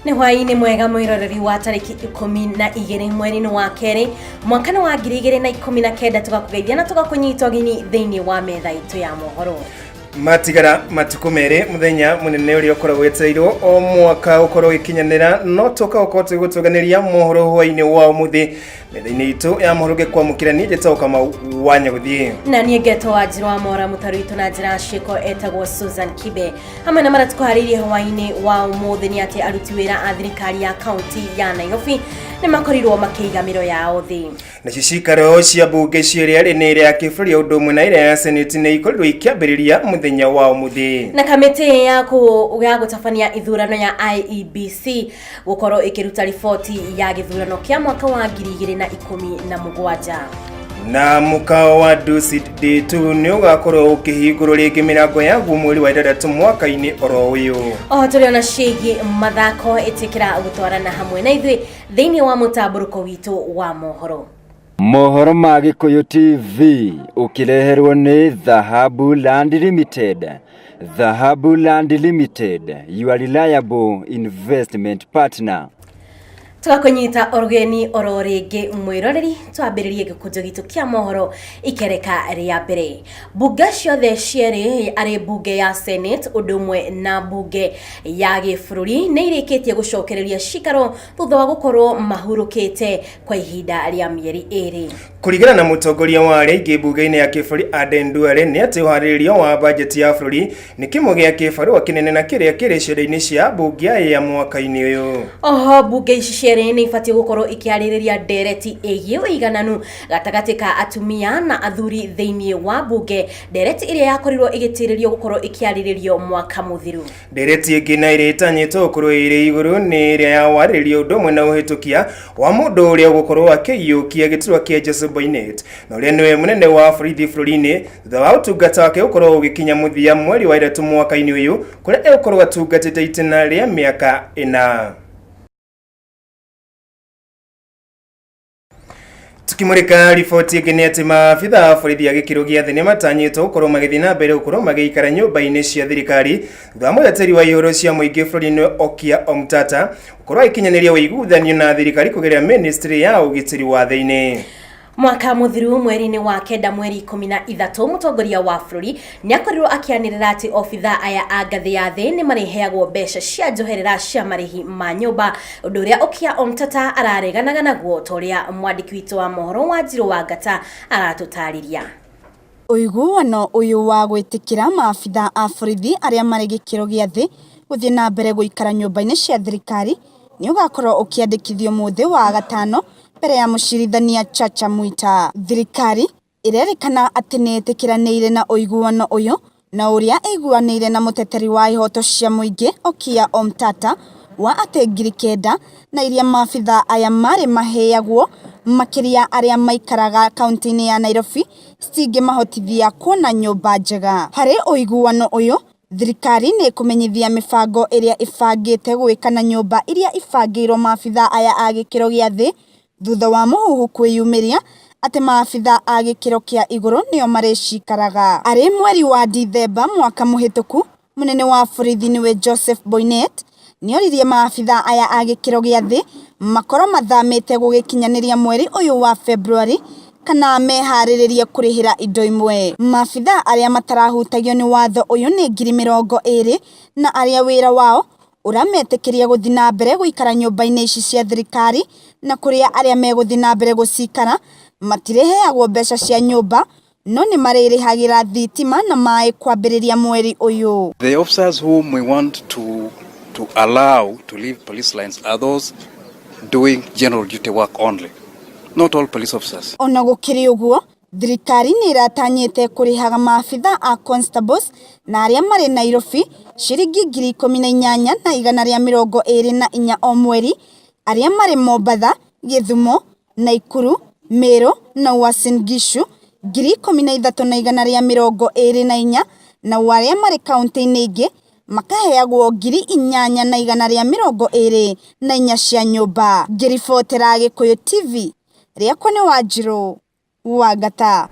Nĩ hwaĩ-inĩ mwega mwĩroreri wa tarĩki 12 mweri-inĩ wa kerĩ mwaka-inĩ wa 2019, tũgakũgeithia na tũgakũnyita ũgeni thĩinĩ wa metha itũ ya mohoro. Matigara matukũ 2 mũthenya mũnene ũrĩa ũkoragwo wetereirwo o mwaka ũkorwo ũgĩkinyanĩra, no tũka gũkorwo tũgĩgũtũganĩria mohoro hwaĩ-inĩ wa ũmũthĩ metha-inĩ itũ ya mohoro. Ngĩkwamũkĩra niĩ njĩtagwo Kamau wa Nyagũthiĩ. Na niĩ ngetwo Wanjirũ wa Mora. Mũtaru witũ na njĩra ciĩko etagwo Susan Kibe. Hamwe na marĩa tũkũharĩirie hwaĩ-inĩ wa ũmũthĩ nĩ atĩ aruti wĩra a thirikari ya kaunti ya Nairobi nĩ makorirwo makĩiga mĩro yao thĩ. Nacio cikaro cia mbunge cierĩ, arĩ nĩ ĩrĩa ya kĩbũrũri o ũndũ ũmwe na ĩrĩa ya senate, nĩ ikorirwo ikĩambĩrĩria mũthenya wa ũmũthĩ. Na kamĩtĩ ya gũtabania ithurano ya IEBC gũkorwo ĩkĩruta riboti ya gĩthurano kĩa mwaka wa 2017. Na mũkawa wa Dusit D2 nĩ ũgakorwo ũkĩhingũrwo rĩngĩ mĩrango yaguo mweri wa 6 mwaka-inĩ oro ũyũ. Oho tũrĩ ona ciĩgiĩ mathako. Ĩtĩkĩra gũtwarana hamwe na ithuĩ thĩinĩ wa mũtambũrũko witũ wa mohoro. Mohoro ma Gĩkũyũ TV ũkĩreherwo nĩ Dhahabu Land Limited. Dhahabu Land Limited, your reliable investment partner. Tũgakũnyita ũgeni oro rĩngĩ mwĩroreri, twambĩrĩrie gĩkũnjo gitũ kĩa mohoro. Ikereka rĩa mbere, mbunge ciothe cierĩ, arĩ mbunge ya Senate ũndũ ũmwe na mbunge ya gĩbũrũri, nĩ irĩkĩtie gũcokereria cikaro thutha wa gũkorwo mahurũkĩte kwa ihinda rĩa mĩeri 2. Kũringana na mũtongoria wa arĩa aingĩ mbunge-inĩ ya kĩbũrũri Aden Duale, nĩ atĩ ũharĩrĩria wa bajeti ya bũrũri nĩ kĩmwe gĩa kĩbarũa kĩnene na kĩrĩa kĩrĩ cianda-inĩ cia mbunge ya mwaka-inĩ ũyũ. Oho mbunge ici cierĩ nĩ ibatiĩ gũkorwo ikĩarĩrĩria ndereti ĩgiĩ ũigananu gatagatĩ ka atumia na athuri thĩinĩ wa mbunge, ndereti ĩrĩa yakorirwo ĩgĩtĩrĩrio gũkorwo ĩkĩarĩrĩrio mwaka mũthiru. Ndereti ĩngĩ na ĩrĩa ĩtanyĩtwo gũkorwo ĩrĩ igũrũ nĩ ĩrĩa ya warĩrĩria ũndũ ũmwe na ũhĩtũkia wa mũndũ ũrĩa ũgũkorwo akĩiyũkia gĩturwa kĩa Joseph Boinnet, na ũrĩa nĩwe mũnene wa borithi bũrũri-inĩ, thutha wa ũtungata wake gũkorwo ũgĩkinya mũthia mweri wa 3 mwaka-inĩ ũyũ, kũrĩa egũkorwo atungatĩte itĩna rĩa mĩaka 4. Tukimurika riboti ĩngĩ nĩ atĩ maabitha a borithi a gĩkĩro gĩa thĩ nĩ matanyĩtwo gũkorwo magĩthiĩ na mbere gũkorwo magĩikara nyũmba-inĩ cia thirikari thutha wa mũteteri wa ihoro cia mũingĩ bũrũri-inĩ Okiya Omtata gũkorwo agĩkinyanĩria ũiguithanio na thirikari kũgerera ministry ya ũgitĩri wa thĩinĩ. Mwaka mũthiru mweri-inĩ wa 9 mweri 13, mũtongoria wa bũrũri nĩ akorirwo akĩanĩrĩra atĩ obitha aya a ngathĩ ya thĩ nĩ marĩheagwo mbeca cia njoherera cia marĩhi ma nyũmba, ũndũ ũrĩa Okiya Omtata arareganaga naguo, ta ũrĩa mwandĩki witũ wa mohoro Wanjirũ wa Ngata aratũtarĩria. Ũiguano ũyũ wa gwĩtĩkĩra maabitha a borithi arĩa marĩ gĩkĩro gĩa thĩ gũthiĩ na mbere gũikara nyũmba-inĩ cia thirikari nĩ ũgakorwo ũkĩandĩkithio mũthĩ wa gatano mbere ya mũcirithania Chacha Mwita. Thirikari ĩrerĩkana atĩ nĩ ĩtĩkĩranĩire na ũiguano ũyũ na ũrĩa ĩiguanĩire na mũteteri wa ihoto cia mũingĩ Okiya Omtata wa atĩ 9,000 na iria maabitha aya marĩ maheagwo, makĩria arĩa maikaraga kaunti-inĩ ya Nairobi, citingĩmahotithia kuona nyũmba njega. Harĩ ũiguano ũyũ, thirikari nĩ ĩkũmenyithia mĩbango ĩrĩa ĩbangĩte gwĩka na nyũmba iria ibangĩirwo maabitha aya a gĩkĩro gĩa thĩ, thutha wa mũhuhu kwĩyumĩria atĩ maabitha a gĩkĩro kĩa igũrũ nĩo marĩcikaraga. Arĩ mweri wa Dithemba mwaka mũhĩtũku, mũnene wa borithi nĩwe Joseph Boinnet nĩoririe maabitha aya a gĩkĩro gĩa thĩ makorwo mathamĩte gũgĩkinyanĩria mweri ũyũ wa February kana meharĩrĩrie kũrĩhĩra indo imwe. Maabitha arĩa matarahutagio nĩ watho ũyũ nĩ 20,000 na arĩa wĩra wao ũrametĩkĩria gũthiĩ na mbere gũikara nyũmba-inĩ ici cia thirikari, na kũrĩa arĩa megũthiĩ na mbere gũcikara matirĩheagwo mbeca cia nyũmba no nĩ marĩrĩhagĩra thitima na maĩ kwambĩrĩria mweri ũyũ. The officers whom we want to allow to leave police lines are those doing general duty work only, not all police officers. Ona gũkĩrĩ ũguo, thirikari nĩ ĩratanyĩte kũrĩhaga maabitha a constables na arĩa marĩ Nairobi ciringi 18,124 o mweri, arĩa marĩ Mombatha, Gĩthumo, Naikuru, Meru na Uasin Gishu 13,124, na arĩa marĩ kaunti-inĩ ingĩ makaheagwo 8,124 cia nyũmba. Ngĩribotera Gĩkũyũ TV, rĩakwa nĩ Wanjirũ Wangata.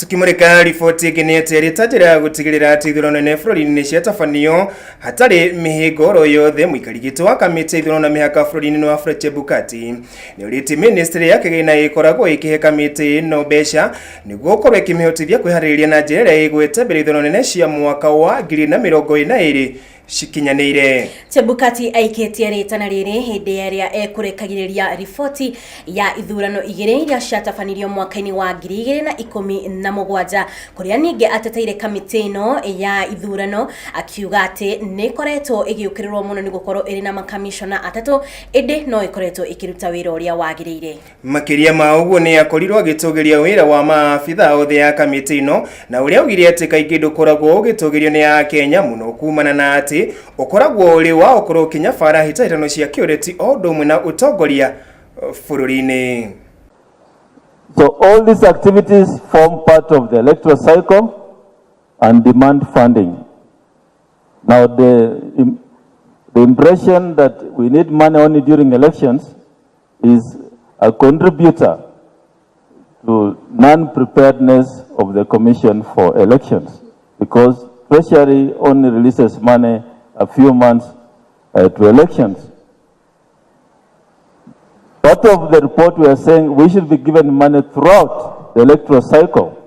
Tukimurika riboti ĩngĩ nĩ atĩ ĩrĩ ta njĩra ya gũtigĩrĩra atĩ ithurano nene bũrũri-inĩ nĩ ciatabanio hatarĩ mĩhĩngo oro yothe. Mũikari gĩtĩ wa kamĩtĩ ya ithurano na mĩhaka bũrũri-inĩ Wafula Chebukati nĩ ũrĩtie ministry ya kĩgĩna ĩkoragwo ĩkĩhe kamĩtĩ ĩno mbeca nĩguo gũkorwo ĩkĩmĩhotithia kwĩharĩrĩria na njĩra ĩrĩa ĩgwete mbere ithurano nene cia mwaka wa 2022 cikinyanĩire. Chebukati aikĩtie rĩtana rĩrĩ hĩndĩ ĩrĩa ekũrekagĩrĩria riboti ya ithurano igĩrĩ iria ciatabanirio mwaka-inĩ wa 2017, kũrĩa ningĩ ateteire kamĩtĩ ĩno ya ithurano akiuga atĩ nĩ ĩkoretwo ĩgĩũkĩrĩrwo mũno nĩ gũkorwo ĩrĩ na makamishona atatũ, ĩndĩ no ĩkoretwo ĩkĩruta wĩra ũrĩa wagĩrĩire. Makĩria ma ũguo nĩ akorirwo agĩtũgĩria wĩra wa maabitha othe ya kamĩtĩ ĩno, na ũrĩa augire atĩ kaingĩ ndũkoragwo ũgĩtũgĩrio nĩ akenya mũno kumana na atĩ ũkoragwo ũrĩ wa ũkorwo ũkĩnyabara hĩtahĩtano cia kĩũteti o ũndũ ũmwe na ũtongoria bũrũri-inĩ. So all these activities form part of the electoral cycle and demand funding. Now the impression that we need money only during elections is a contributor to non-preparedness of the Commission for elections, because Treasury only releases money a few months to elections. Part of the report we are saying we should be given money throughout the electoral cycle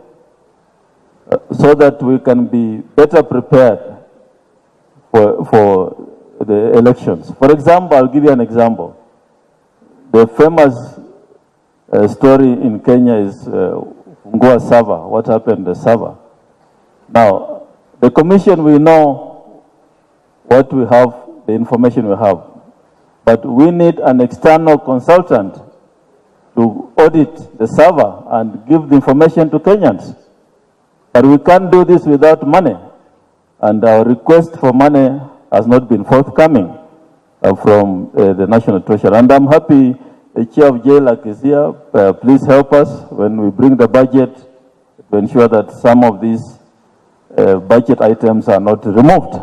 so that we can be better prepared for the elections. For example, I'll give you an example. The famous story in Kenya is Fungua server, what happened to the server. Now, the Commission, we know what we have, the information we have, but we need an external consultant to audit the server and give the information to Kenyans. But we can't do this without money, and our request for money has not been forthcoming from the National Treasury. And I'm happy the chair of JLAC is here. Please help us when we bring the budget to ensure that some of these budget items are not removed.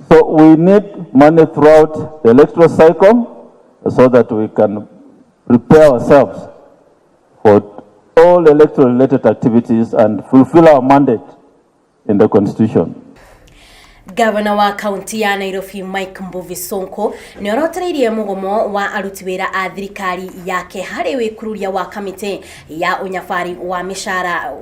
So we need money throughout the electoral cycle so that we can prepare ourselves for all electoral-related activities and fulfill our mandate in the Constitution. Gavana wa kaunti ya Nairobi Mike Mbuvi Sonko nĩ orotereirie mũgomo wa aruti wĩra a thirikari yake harĩ wĩkururia wa kamĩtĩ ya ũnyabari wa mĩcara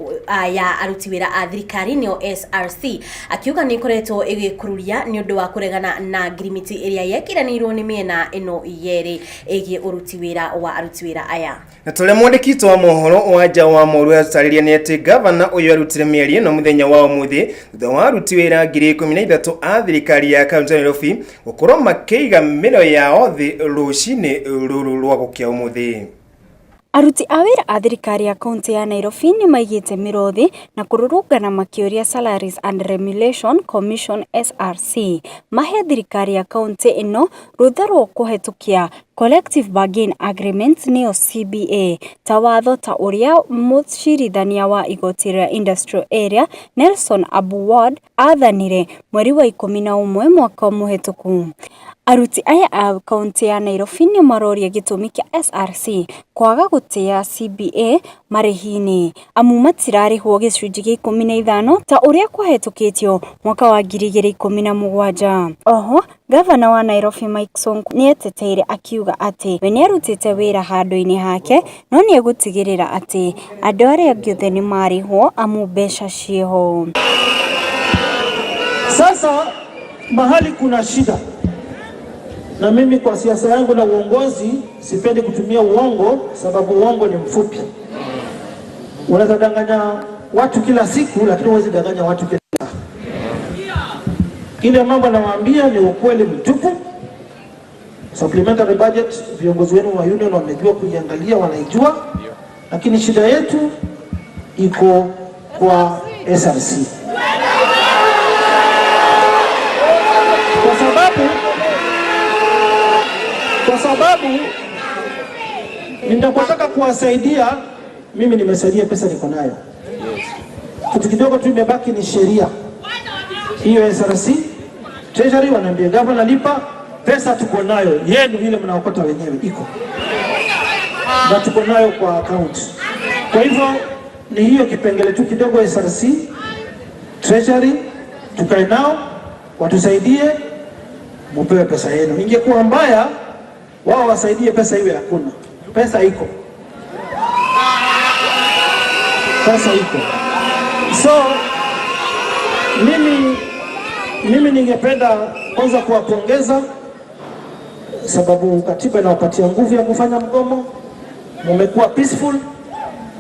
ya aruti wĩra a thirikari nĩo SRC, akiuga nĩ ĩkoretwo ĩgĩkururia nĩ ũndũ wa kũregana na ngirimiti ĩrĩa yekiranĩirwo nĩ mĩena ĩno yerĩ ĩgiĩ ũruti wĩra wa aruti wĩra aya. Na tũrĩa mwandĩki wa mohoro wa nja wa moru atarĩria nĩ atĩ gavana ũyũ arutire mĩario ĩno mũthenya wa ũmũthĩ thutha wa aruti wĩra 13,000 a thirikari ya kaunti ya Nairobi gũkorwo makĩiga mĩro yao thĩ rũcinĩ rũrũ rwa gũkĩa ũmũthĩ. Aruti a wĩra a thirikari ya kaunti ya Nairobi nĩ maigĩte mĩro thĩ na kũrũrũngana makĩũria Salaries and Remuneration Commission SRC mahe thirikari ya kaunti ĩno rũtha rwa kũhetũkia Collective Bargain Agreement nĩyo CBA ta watho ta ũrĩa mũcirithania wa igoti rĩa Industrial Area Nelson Abuwad aathanire mweri wa 11 mwaka mũhetũku. Aruti aya a kaunti ya Nairobi nĩ maroria gĩtũmi kĩa SRC kwaga gũtĩa CBA marĩhi-inĩ amu matirarĩhwo gĩcunjĩ gĩa 15 ta ũrĩa kwahetũkĩtio mwaka wa 2017. Oho gavana wa Nairobi Mike Sonko nĩeteteire akiuga atĩ we nĩarutĩte wĩra handũ-inĩ hake no nĩegũtigĩrĩra atĩ andũ arĩa angĩ othe nĩmarĩhwo amu mbeca ciĩho. Sasa mahali kuna shida, na mimi kwa siasa yangu na uongozi sipendi kutumia uongo, sababu uongo ni mfupi. Unaweza danganya watu kila siku, lakini huwezi danganya watu kila saa. Ile mambo nawaambia ni ukweli mtupu. Supplementary budget viongozi wenu wa union wamejua kuiangalia, wanaijua, lakini shida yetu iko kwa SRC kwa sababu ninapotaka kuwasaidia mimi nimesaidia, pesa niko nayo, kitu kidogo tu imebaki ni sheria hiyo. SRC Treasury wanaambia gavana lipa pesa, tuko nayo yenu, ile mnaokota wenyewe iko na tuko nayo kwa account. Kwa hivyo ni hiyo kipengele tu kidogo, SRC Treasury, tukae nao watusaidie, mupewe pesa yenu. Ingekuwa mbaya wao wasaidie pesa iwe hakuna pesa, iko pesa iko. So mimi ningependa kwanza kuwapongeza sababu katiba inawapatia nguvu ya kufanya mgomo. Mumekuwa peaceful,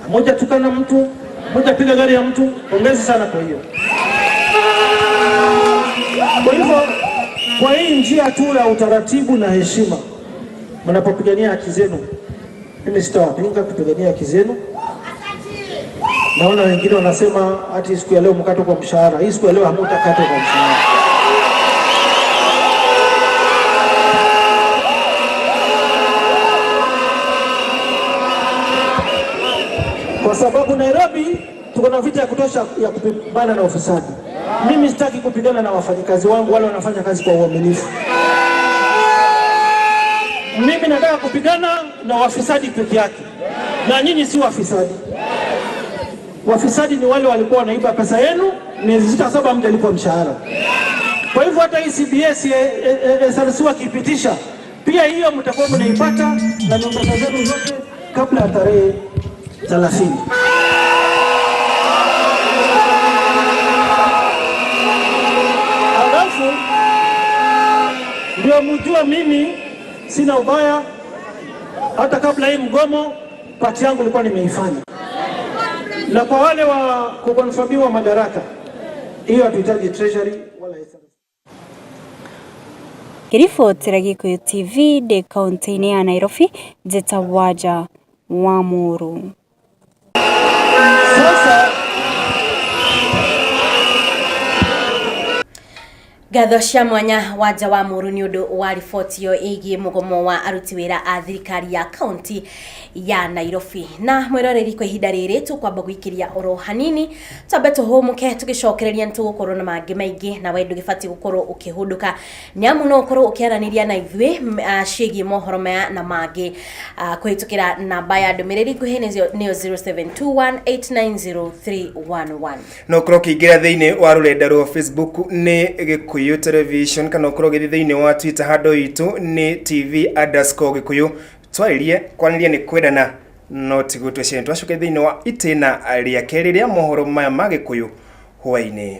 moja tukana mtu, moja piga gari ya mtu. Pongezi sana kwa hiyo. Kwa hivyo, kwa hii njia tu ya utaratibu na heshima, mnapopigania haki zenu, mimi sitawapinga kupigania haki zenu. Naona wengine wanasema hati siku ya leo mkato kwa mshahara. Hii siku ya leo hamutakatwa kwa mshahara. Kwa sababu Nairobi tuko na vita ya kutosha ya kupambana na ufisadi. Mimi sitaki kupigana na wafanyikazi wangu wale wanafanya kazi kwa uaminifu. Mimi nataka kupigana na wafisadi peke yake, na nyinyi si wafisadi. Wafisadi ni wale walikuwa wanaiba pesa yenu miezi 6 7 hamjalipwa mshahara. Kwa hivyo hata hii CBS SRC wakipitisha pia hiyo mtakuwa mnaipata na nyongeza zenu zote kabla ya tarehe 30. Alafu ndio mjua mimi sina ubaya. Hata kabla hii mgomo pati yangu ilikuwa nimeifanya. Na kwa wale wa kukonfirmiwa madaraka, hiyo hatuhitaji treasury wala SRC. Ngĩribotera Gĩkũyũ TV ndĩ kaũntĩ-inĩ ya Nairobi, njĩtagwo Wanja wa Mũrũ. Sasa Ngatho cia mwanya Wanja wa Mũrũ nĩ ũndũ wa riboti ĩyo ĩgiĩ mũgomo wa aruti wĩra a thirikari ya kaunti ya Nairobi. Na mwĩroreri, kwa ihinda rĩrĩ tũkwamba gũikĩria oro hanini, twambe tũhũmũke, tũgĩcokereria nĩ tũgũkorwo na mangĩ maingĩ, na we ndũgĩbatiĩ gũkorwo ũkĩhũndũka nĩ amu no ũkorwo ũkĩaranĩria na ithuĩ ciĩgiĩ mohoro maya na mangĩ kũhĩtũkĩra namba ya ndũmĩrĩri nguhĩ nĩyo 0721890311. No ũkorwo ũkĩingĩra thĩinĩ wa rũrenda rwa Facebook nĩ Gĩkũyũ Television, kana ũkorwo ũgĩthiĩ thĩinĩ wa Twitter handũ itũ nĩ TV_Gĩkũyũ. Twarĩrie kwanĩria nĩ kwendana no ti gũtua ciana. Twacoke thĩinĩ wa itĩna rĩa kerĩ rĩa mohoro maya ma Gĩkũyũ hwaĩ-inĩ.